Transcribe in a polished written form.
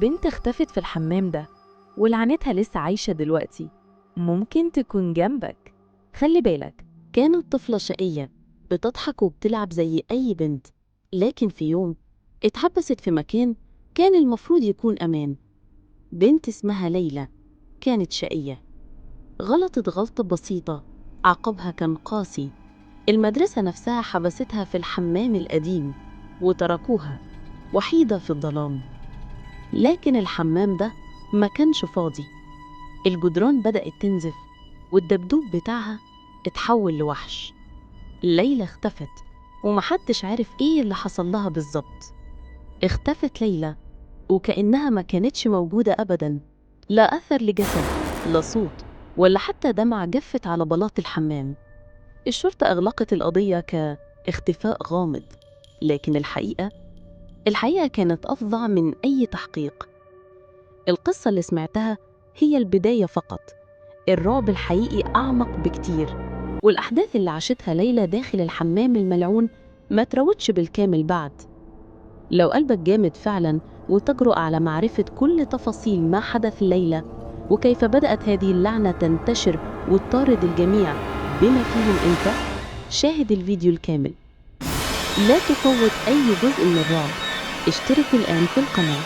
بنت اختفت في الحمام ده ولعنتها لسه عايشة دلوقتي، ممكن تكون جنبك، خلي بالك. كانت طفلة شقية بتضحك وبتلعب زي أي بنت، لكن في يوم اتحبست في مكان كان المفروض يكون أمان. بنت اسمها ليلى كانت شقية، غلطت غلطة بسيطة عقابها كان قاسي. المدرسة نفسها حبستها في الحمام القديم وتركوها وحيدة في الظلام. لكن الحمام ده ما كانش فاضي، الجدران بدأت تنزف والدبدوب بتاعها اتحول لوحش. ليلى اختفت ومحدش عارف ايه اللي حصل لها بالظبط. اختفت ليلى وكأنها ما كانتش موجودة أبدا، لا أثر لجسد، لا صوت، ولا حتى دمعة جفت على بلاط الحمام. الشرطة أغلقت القضية كاختفاء غامض، لكن الحقيقة كانت أفظع من أي تحقيق. القصة اللي سمعتها هي البداية فقط، الرعب الحقيقي أعمق بكتير، والأحداث اللي عاشتها ليلى داخل الحمام الملعون ما تروتش بالكامل بعد. لو قلبك جامد فعلا وتجرؤ على معرفة كل تفاصيل ما حدث ليلى وكيف بدأت هذه اللعنة تنتشر وتطارد الجميع بما فيهم أنت، شاهد الفيديو الكامل. لا تفوت أي جزء من الرعب. اشترك الآن في القناة.